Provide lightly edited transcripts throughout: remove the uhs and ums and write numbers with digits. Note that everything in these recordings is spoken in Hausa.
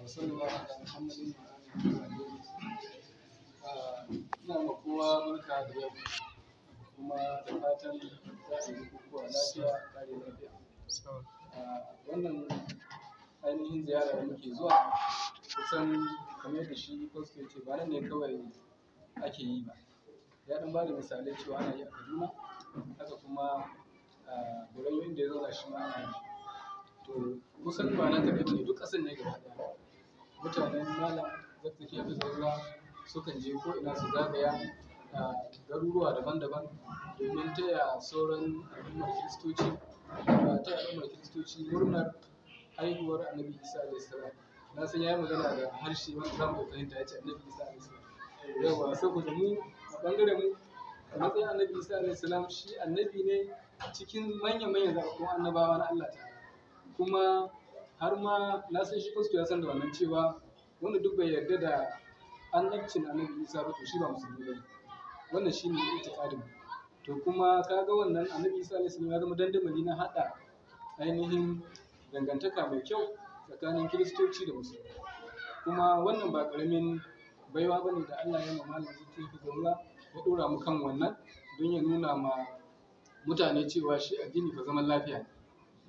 Sallallahu ala Muhammadin wa alihi wa sahbihi. Ina ma kowa barka da yau kuma da fatan za a yi bukukuwa lafiya, kare lafiya. Wannan ainihin ziyara da muke zuwa, kusan kamar yadda shi fasto ya ce, ba nan ne kawai ake yi ba. Ya ɗan ba da misalai cewa ana yi a Kaduna, haka kuma Goronyo inda ya zauna shi ma ana yi. To kusan ba nan kaɗai ba ne, duk ƙasar ne gaba ɗaya. Mutanen Malam Zakzaki Hafizahullah sukan je ko'ina su zagaya garuruwa daban-daban domin taya sauran al'ummar Kiristoci, taya al'ummar Kiristoci murnar haihuwar Annabi Isa alaihi salam. Na san ya yi magana da harshe wanda za mu iya fahimta, ya ce Annabi Isa alaihi salam. Yawwa, saboda mu a ɓangaren mu, a matsayin Annabi Isa alaihi salam, shi annabi ne cikin manya-manyan zaɓaɓɓun annabawa na Allah ta'ala. Kuma har ma na san shi fasto ya san da wannan, cewa wanda duk bai yarda da annabcin Annabi Isa ba, to shi ba musulmi ba ne. Wannan shi ne itiƙadin mu. To kuma ka ga wannan Annabi Isa alaihi salam ya zama dandamali na haɗa ainihin dangantaka mai kyau tsakanin Kiristoci da Musulmi. Kuma wannan ba ƙaramin baiwa ba ne da Allah ya ma Malam Zakzaki Hafizahullah, ya ɗora mu kan wannan don ya nuna ma mutane cewa shi addini fa zaman lafiya ne,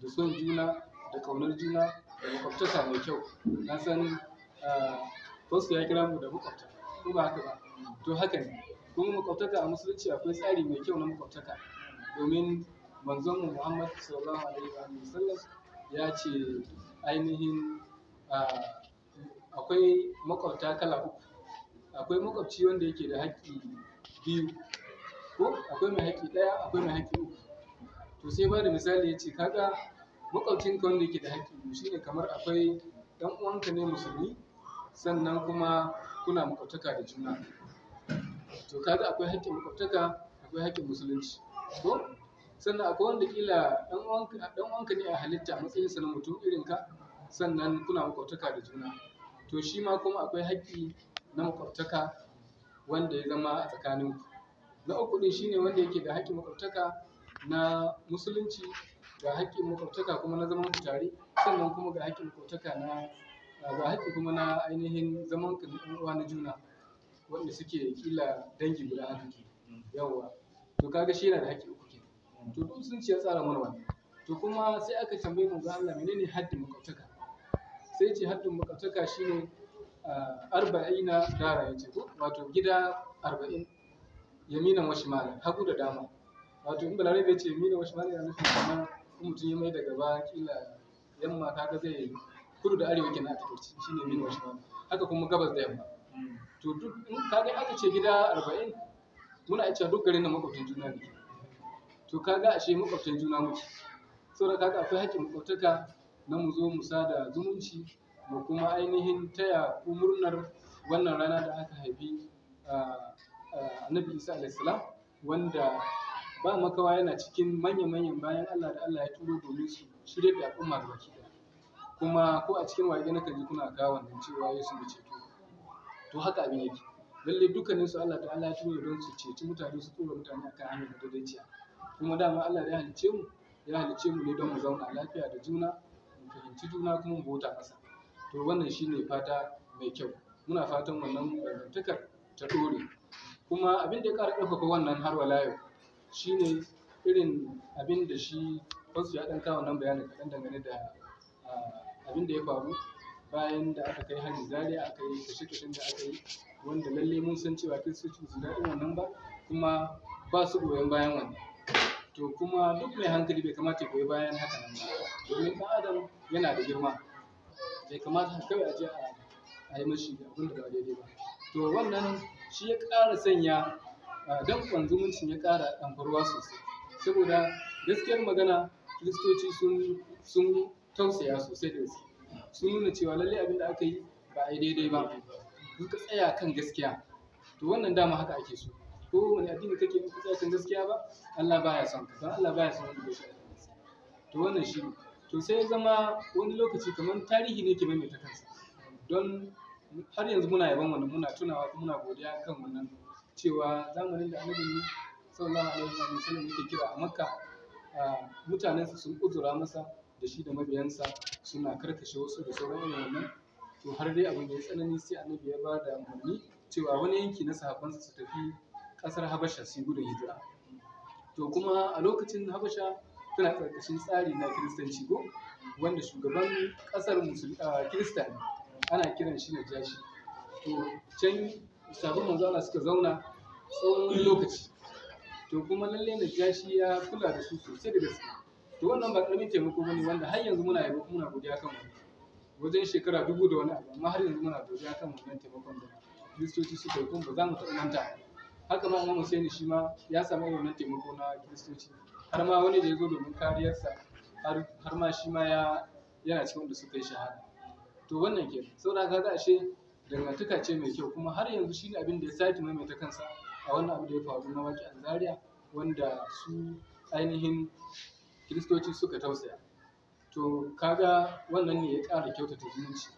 da son juna da ƙaunar juna da makwabtaka mai kyau. Na san fasto ya kira mu da makwabta, ko ba haka ba? To haka ne. Kuma makwabtaka a musulunci akwai tsari mai kyau na makwabtaka, domin manzon mu Muhammad sallallahu alaihi wa sallam ya ce ainihin akwai makwabta kala uku. Akwai makwabci wanda yake da haƙƙi biyu, ko akwai mai haƙƙi ɗaya, akwai mai haƙƙi uku. To sai ba da misali, ya ce kaga makwabcinka wanda yake da haƙƙi biyu shine kamar akwai ɗan uwanka ne musulmi, sannan kuma kuna makwabtaka da juna. To kaga akwai haƙƙin makwabtaka, akwai haƙƙin musulunci, ko? Sannan akwai wanda kila ɗan uwanka ne a halitta a matsayinsa na mutum irin ka, sannan kuna makwabtaka da juna. To shi ma kuma akwai haƙƙi na makwabtaka wanda ya zama a tsakaninku. Na uku ɗin shine wanda yake da haƙƙin makwabtaka na musulunci, ga haƙƙin makwabtaka kuma na zaman ku tare, sannan kuma ga haƙƙin makwabtaka na ga haƙƙi kuma na ainihin zaman ku na ɗan uwa na juna, wanda suke kila dangi guda haka ke. Yawwa, to kaga shi yana da haƙƙi uku kenan. To duk musulunci ya tsara mana wannan. To kuma sai aka tambayi manzon Allah menene haddin makwabtaka. Sai ce haddin makwabtaka shine 40 dara, ya ce ko, wato gida 40, yaminan wa shimalan, hagu da dama. Wato in Balarabe ya ce yaminan wa shimalan, yana nufin kamar in mutum ya mai da gaba kila yamma, kaga zai kudu da arewa kenan a takaice, shine yaminan wa shimalan. Haka kuma gabas da yamma. To duk in kaga aka ce gida 40, muna iya cewa duk garin nan makwabtan juna ne. To kaga ashe makwabtan juna muke. Saboda kaga akwai haƙƙin makwabtaka na mu zo mu sada zumunci, mu kuma ainihin taya ku murnar wannan rana da aka haifi Annabi Isa alaihi salam, wanda ba makawa yana cikin manya-manyan bayan Allah da Allah ya turo domin su shiryar da al'umma gabaki ɗaya. Kuma ko a cikin waƙe nakan ji kuna kawo wannan cewa Yesu mai ceto. To haka abin yake. Lallai dukkaninsu Allah ta'ala ya turo don su ceci mutane, su ɗora mutane akan hanyar madaidaiciya. Kuma dama Allah da ya halicce mu, ya halicce mu ne don mu zauna lafiya da juna, mu fahimci juna, kuma mu bauta masa. To wannan shine fata mai kyau. Muna fatan wannan dangantakar ta ɗore. Kuma abin da ya ƙara ƙarfafa wannan har wala yau shine irin abin da shi fasto ya ɗan kawo wannan bayanin kaɗan dangane da abin da ya faru bayan da aka kai hari Zaria, aka yi kashe-kashen da aka yi, wanda lallai mun san cewa Kiristoci ba su daɗin wannan ba, kuma ba su goyon bayan wannan. To kuma duk mai hankali bai kamata ya goyi bayan haka nan ba, domin ɗan adam yana da girma, bai kamata kawai a je a yi mashi abin da ba daidai ba. To wannan shi ya ƙara sanya danƙon zumuncin ya ƙara ɗamfaruwa sosai, saboda gaskiyar magana Kiristoci sun tausaya sosai da gaske, sun nuna cewa lallai abin da aka yi ba a yi daidai ba, suka tsaya kan gaskiya. To wannan dama haka ake so. Ko wani addini kake, in ka tsaya kan gaskiya ba, Allah baya son ka, don Allah baya son wanda bai tsaya kan gaskiya. To wannan shi ne. To sai ya zama wani lokaci kamar tarihi ne ke maimaita kansa, don har yanzu muna yaban wannan, muna tunawa kuma muna godiya kan wannan, cewa zamanin da Annabi sallallahu alaihi wa sallam yake kira a Makka, mutanensa sun uzura masa da shi da mabiyansa, suna karkashe wasu da sauran irin wannan. To To har dai abin ya tsanani, sai Annabi ya ba da umarni cewa wani yanki na sahabbansa su tafi ƙasar Habasha su yi gudun hijira. To kuma a lokacin Habasha tana ƙarƙashin tsari na Kiristanci ko, wanda shugaban ƙasar Kirista ne, ana kiran shi Najashi. To can sahabban Manzo Allah suka zauna tsawon wani lokaci. To kuma lalle Najashi ya kula da su sosai da gaske. To wannan ba ƙaramin taimako bane, wanda har yanzu muna yabo, muna godiya kan wannan. Wajen shekara 1000 da wani abu, amma har yanzu muna godiya kan wannan taimakon da Kiristoci suka yi, kuma ba za mu taɓa manta. Haka ma Imam Hussein shi ma ya samu irin wannan taimako na Kiristoci, har ma wani da ya zo domin kariyarsa, har ma shi ma yana cikin wanda suka yi shahada. To wannan kenan. Saboda haka ashe dangantaka ce mai kyau, kuma har yanzu shine abin da ya sake maimaita kansa a wannan abu da ya faru na waƙi'an Zaria, wanda su ainihin Kiristoci suka tausaya. To kaga wannan ne ya ƙara kyautata zumunci.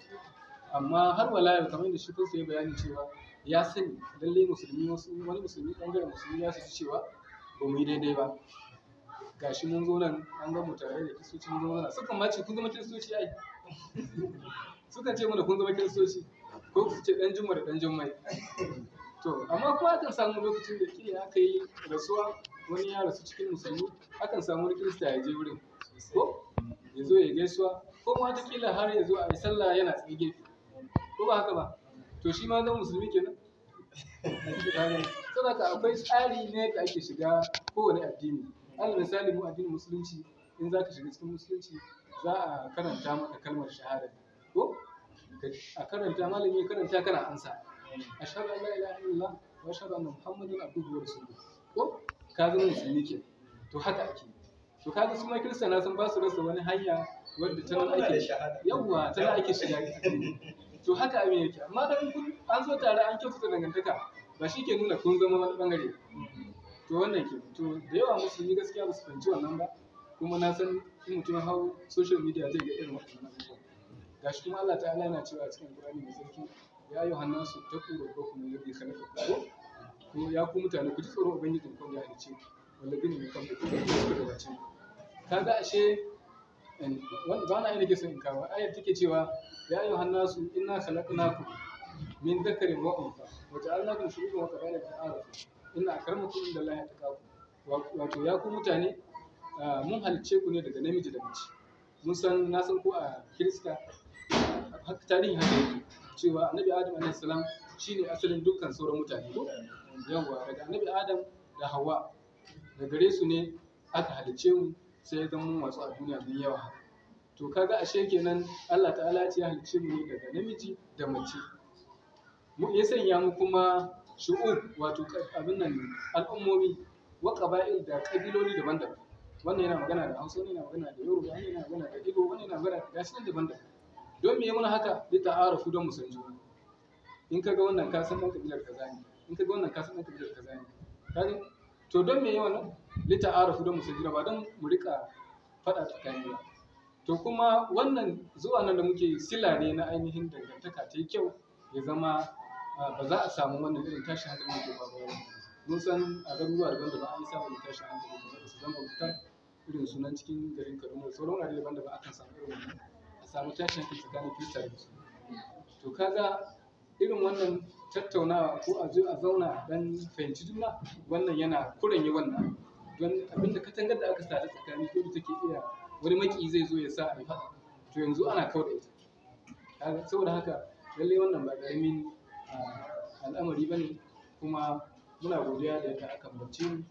Amma har wala yau, kamar yadda shi kansa ya bayani cewa ya sani lallai musulmi, wasu wani musulmi, ɓangaren musulmi za su ji cewa ba mu yi daidai ba. Gashi mun zo nan an ga mu tare da Kiristoci mun zo nan. Sukan ma ce kun zama Kiristoci ai. Sukan ce mana kun zama Kiristoci, ko su ce ɗan Juma da ɗan Jummai. To amma kuma akan samu lokacin da kila aka yi rasuwa, wani ya rasu cikin musulmi, akan samu wani Kirista ya je wurin ko ya zo ya gaisuwa, ko ma wataƙila har ya zo a yi sallah yana tsaye gefe, ko ba haka ba? To shi ma zama musulmi kenan. Saboda akwai tsari ne da ake shiga kowane addini. Alal misali, mu addinin Musulunci, in za ka shiga cikin Musulunci, za a karanta maka kalmar shahada ko a karanta, malami ya karanta, kana ansa ashhadu an la ilaha illallah wa ashhadu anna muhammadan abduhu wa rasuluhu, ko ka zama musulmi ke. To haka ake. To kaga su ma Kirista na san ba su rasa wani hanya wadda ta nan ake, yawwa, ta nan ake shiga addini. To haka abin yake. Amma dan kun an zo tare an kyautata dangantaka, ba shi ke nuna kun zama wani bangare. To wannan ke. To da yawa musulmi gaskiya ba su fahimci wannan ba, kuma na san in mutum ya hau social media zai ga irin waɗannan abubuwan. Gashi kuma Allah ta'ala yana cewa a cikin Qur'ani mai tsarki, ya ayyuhan nasu taqu rabbakum alladhi khalaqakum, ko ya ku mutane, ku ji tsoron ubangijin ku ya halicce ku, wallazina min qablikum, da suka gabace ku. Kaga ashe ba na nake son in kawo ayar take cewa ya ayyuhan nasu inna khalaqnakum min dhakarin wa untha wa ja'alnakum shu'uban wa qaba'ila lita'arafu inna akramakum indallahi atqakum. Wato ya ku mutane, mun halicce ku ne daga namiji da mace. Mun san, na san ko a Kirista tarihin haka yake, cewa Annabi Adam alaihi salam shine asalin dukkan sauran mutane ko. Yawwa, daga Annabi Adam da Hawwa, da gare su ne aka halicce mu, sai ya zama mun watsu a duniya mun yawa haka. To kaga ashe kenan Allah ta'ala ya ce ya halicce mu ne daga namiji da mace, mu ya sanya mu kuma shu'ub, wato abin nan, al'ummomi, wa qaba'il, da kabiloli daban-daban. Wannan yana magana da Hausa, wannan yana magana da Yoruba, wannan yana magana da Igbo, wannan yana magana da gashi nan daban-daban. Don me ya muna haka? Li ta'arafu, don mu san juna. In kaga wannan, ka san ɗan kabilar kaza ne. In kaga wannan, ka san ɗan kabilar kaza ne. Kaga to don me ya wannan? Li ta'arafu, don mu san juna, ba don mu rika faɗa tsakani ba. To kuma wannan zuwa nan da muke, sila ne na ainihin dangantaka ta yi kyau, ya zama ba za a samu wannan irin tashin hankali da ke faruwa ba. Mun san a garuruwa daban-daban an yi samun tashin hankali, kamar su Zangon Fitar, irin sunan cikin garin Kaduna da sauran wurare daban-daban, akan samu irin wannan, a samu tashin hankali tsakanin Kirista da Musulmi. To kaga irin wannan tattaunawa ko a zo a zauna dan fahimci juna, wannan yana kuranye wannan, don abinda katangar da aka sa ta tsakani ko da take iya wani maki zai zo ya sa a yi faɗa, to yanzu ana kau da ita. Saboda haka lallai wannan ba ƙaramin al'amari ba ne, kuma muna godiya da yadda aka ambace mu,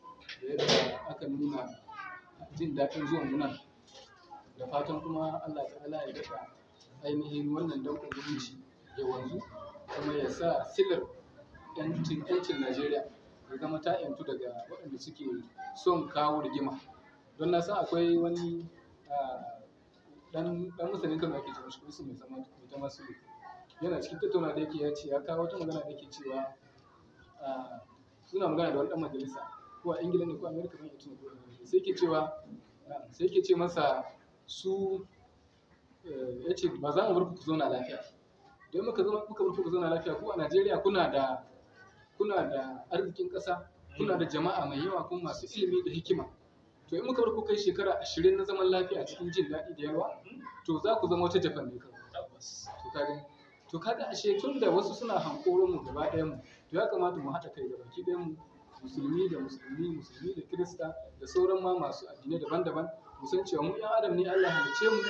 da yadda aka nuna jin daɗin zuwan mu nan, da fatan kuma Allah ta'ala ya daɗa ainihin wannan danƙon zumunci ya wanzu, kuma ya sa silar 'yancin Najeriya ya zama ta 'yantu daga waɗanda suke son kawo rigima. Don na san akwai wani ɗan masanin Kano ake ce mashi Yusuf Maitama Sule, yana cikin tattauna da yake, ya ce ya kawo wata magana da yake cewa suna magana da wani ɗan majalisa ko a Ingila ne ko a Amerika, ban iya tuna ko ina ne, sai yake cewa, sai yake ce masa su, ya ce ba za mu bar ku ku zauna lafiya, don muka zama muka bar ku ku zauna lafiya, ku a Najeriya kuna da arzikin ƙasa, kuna da jama'a mai yawa, kuma masu ilimi da hikima. To in muka bar ku kai shekara 20 na zaman lafiya cikin jin daɗi da yalwa, to za ku zama wata Japan ne kawai. To ka gani. To kaga ashe tun da wasu suna hankoron mu gaba ɗayan mu, to ya kamata mu haɗa kai gabaki ɗayan mu, musulmi da musulmi, musulmi da kirista da sauran ma masu addinai daban-daban, mu san cewa mu 'yan adam ne, Allah halicce mu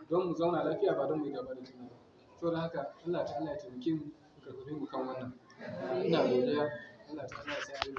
don mu zauna lafiya, ba don mu yi gaba da juna ba. Saboda haka Allah ta'ala ya taimake mu, ya karfafe mu kan wannan. Ina godiya. Allah ta'ala ya sa a yi.